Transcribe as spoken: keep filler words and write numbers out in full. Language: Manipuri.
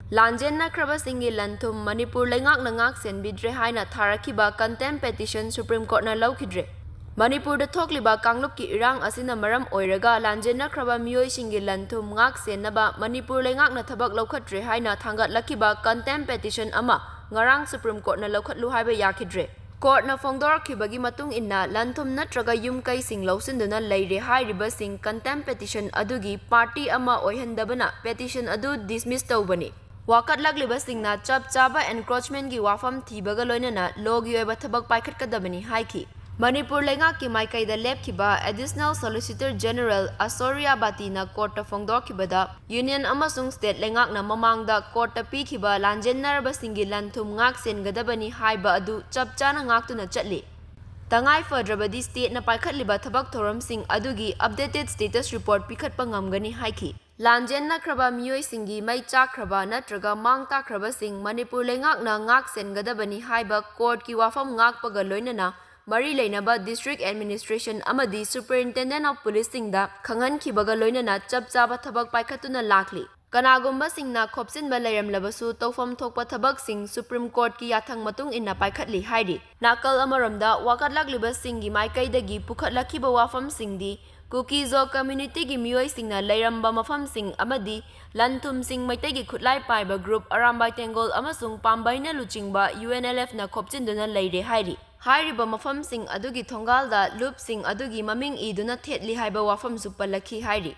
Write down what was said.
ꯂꯥꯟꯖꯦꯟꯅꯈ꯭ꯔꯕꯁꯤꯡꯒꯤ ꯂꯟ-ꯊꯨꯝ ꯃꯅꯤꯄꯨꯔ ꯂꯩꯉꯥꯛꯅ ꯉꯥꯛ-ꯁꯦꯟꯕꯤꯗ꯭ꯔꯦ ꯍꯥꯏꯅ ꯊꯥꯔꯛꯈꯤꯕ contempt petition Supreme Courtꯅ ꯂꯧꯈꯤꯗ꯭ꯔꯦ꯫ ꯃꯅꯤꯄꯨꯔꯗ ꯊꯣꯛꯂꯤꯕ ꯀꯥꯡꯂꯨꯞꯀꯤ ꯏꯔꯥꯡ ꯑꯁꯤꯅ ꯃꯔꯝ ꯑꯣꯏꯔꯒ ꯂꯥꯟꯖꯦꯟꯅꯈ꯭ꯔꯕ ꯃꯤꯑꯣꯏꯁꯤꯡꯒꯤ ꯂꯟ-ꯊꯨꯝ ꯉꯥꯛ-ꯁꯦꯟꯅꯕ ꯃꯅꯤꯄꯨꯔ ꯂꯩꯉꯥꯛꯅ ꯊꯕꯛ ꯂꯧꯈꯠꯇ꯭ꯔꯦ ꯍꯥꯏꯅ ꯊꯥꯡꯒꯠꯂꯛꯈꯤꯕ contempt petition ꯑꯃ ꯉꯔꯥꯡ Supreme Courtꯅ ꯂꯧꯈꯠꯂꯨ ꯍꯥꯏꯕ ꯌꯥꯈꯤꯗ꯭ꯔꯦ꯫ Courtꯅ ꯐꯣꯡꯗꯣꯔꯛꯈꯤꯕꯒꯤ ꯃꯇꯨꯡ ꯏꯟꯅ, ꯂꯟ-ꯊꯨꯝ ꯅꯠꯇ꯭ꯔꯒ ꯌꯨꯝ-ꯀꯩꯁꯤꯡ ꯂꯧꯁꯤꯟꯗꯨꯅ ꯂꯩꯔꯦ ꯍꯥꯏꯔꯤꯕꯁꯤꯡ contempt petition ꯑꯗꯨꯒꯤ party ꯑꯃ ꯑꯣꯏꯍꯟꯗꯕꯅ petition ꯑꯗꯨ dismiss ꯇꯧꯕꯅꯤ꯫ ꯋꯥꯀꯠꯂꯛꯂꯤꯕꯁꯤꯡꯅ ꯆꯞ ꯆꯥꯕ encroachmentꯀꯤ ꯋꯥꯐꯝ ꯊꯤꯕꯒ ꯂꯣꯏꯅꯅ lawꯒꯤ ꯑꯣꯏꯕ ꯊꯕꯛ ꯄꯥꯏꯈꯠꯀꯗꯕꯅꯤ ꯍꯥꯏꯈꯤ꯫ ꯃꯅꯤꯄꯨꯔ ꯂꯩꯉꯥꯛꯀꯤ ꯃꯥꯏꯀꯩꯗ ꯂꯦꯞꯈꯤꯕ Additional Solicitor General ꯑꯁꯣꯔꯤꯌꯥ ꯕꯥꯇꯤꯅ courtꯇ ꯐꯣꯡꯗꯣꯛꯈꯤꯕꯗ, union ꯑꯃꯁꯨꯡ state ꯂꯩꯉꯥꯛꯅ ꯃꯃꯥꯡꯗ courtꯇ ꯄꯤꯈꯤꯕ ꯂꯥꯟꯖꯦꯟꯅꯔꯕꯁꯤꯡꯒꯤ ꯂꯟ-ꯊꯨꯝ ꯉꯥꯛ-ꯁꯦꯟꯒꯗꯕꯅꯤ ꯍꯥꯏꯕ ꯑꯗꯨ ꯆꯞ ꯆꯥꯅ ꯉꯥꯛꯇꯨꯅ ꯆꯠꯂꯤ꯫ ꯇꯉꯥꯏ ꯐꯗ꯭ꯔꯕꯗꯤ stateꯅ ꯄꯥꯏꯈꯠꯂꯤꯕ ꯊꯕꯛ ꯊꯧꯔꯝꯁꯤꯡ ꯑꯗꯨꯒꯤ updated status report ꯄꯤꯈꯠꯄ ꯉꯝꯒꯅꯤ ꯍꯥꯏꯈꯤ꯫ ꯂꯥꯟꯖꯦꯟꯅꯈ꯭ꯔꯕ ꯃꯤꯑꯣꯏꯁꯤꯡꯒꯤ ꯃꯩ ꯆꯥꯛꯈ꯭ꯔꯕ ꯅꯠꯇ꯭ꯔꯒ ꯃꯥꯡ ꯇꯥꯛꯈ꯭ꯔꯕꯁꯤꯡ ꯃꯅꯤꯄꯨꯔ ꯂꯩꯉꯥꯛꯅ ꯉꯥꯛ-ꯁꯦꯟꯒꯗꯕꯅꯤ ꯍꯥꯏꯕ courtꯀꯤ ꯋꯥꯐꯝ ꯉꯥꯛꯄꯒ ꯂꯣꯏꯅꯅ ꯃꯔꯤ ꯂꯩꯅꯕ district administration ꯑꯃꯗꯤ Superintendent of Policeꯁꯤꯡꯗ ꯈꯪꯍꯟꯈꯤꯕꯒ ꯂꯣꯏꯅꯅ ꯆꯞ ꯆꯥꯕ ꯊꯕꯛ ꯄꯥꯏꯈꯠꯇꯨꯅ ꯂꯥꯛꯂꯤ꯫ ꯀꯅꯥꯒꯨꯝꯕꯁꯤꯡꯅ ꯈꯣꯞꯆꯤꯟꯕ ꯂꯩꯔꯝꯂꯕꯁꯨ ꯇꯧꯐꯝ ꯊꯣꯛꯄ ꯊꯕꯛꯁꯤꯡ Supreme Courtꯀꯤ ꯌꯥꯊꯪ ꯃꯇꯨꯡ ꯏꯟꯅ ꯄꯥꯏꯈꯠꯂꯤ ꯍꯥꯏꯔꯤ꯫ ꯅꯥꯀꯜ ꯑꯃꯔꯣꯝꯗ, ꯋꯥꯀꯠꯂꯛꯂꯤꯕꯁꯤꯡꯒꯤ ꯃꯥꯏꯀꯩꯗꯒꯤ ꯄꯨꯈꯠꯂꯛꯈꯤꯕ ꯋꯥꯐꯝꯁꯤꯡꯗꯤ ꯀꯨꯀꯤ-ꯖꯣ communityꯒꯤ ꯃꯤꯑꯣꯏꯁꯤꯡꯅ ꯂꯩꯔꯝꯕ ꯃꯐꯝꯁꯤꯡ ꯑꯃꯗꯤ ꯂꯟ-ꯊꯨꯝꯁꯤꯡ ꯃꯩꯇꯩꯒꯤ ꯈꯨꯠꯂꯥꯏ ꯄꯥꯏꯕ group ꯑꯔꯥꯝꯕꯥꯏ ꯇꯦꯡꯒꯣꯜ ꯑꯃꯁꯨꯡ ꯄꯥꯝꯕꯩꯅ ꯂꯨꯆꯤꯡꯕ UNLFꯅ ꯈꯣꯞꯆꯤꯟꯗꯨꯅ ꯂꯩꯔꯦ ꯍꯥꯏꯔꯤ꯫ ꯍꯥꯏꯔꯤꯕ ꯃꯐꯝꯁꯤꯡ ꯑꯗꯨꯒꯤ ꯊꯣꯡꯒꯥꯜꯗ ꯂꯨꯞꯁꯤꯡ ꯑꯗꯨꯒꯤ ꯃꯃꯤꯡ ꯏꯗꯨꯅ ꯊꯦꯠꯂꯤ ꯍꯥꯏꯕ ꯋꯥꯐꯝꯁꯨ ꯄꯜꯂꯛꯈꯤ ꯍꯥꯏꯔꯤ꯫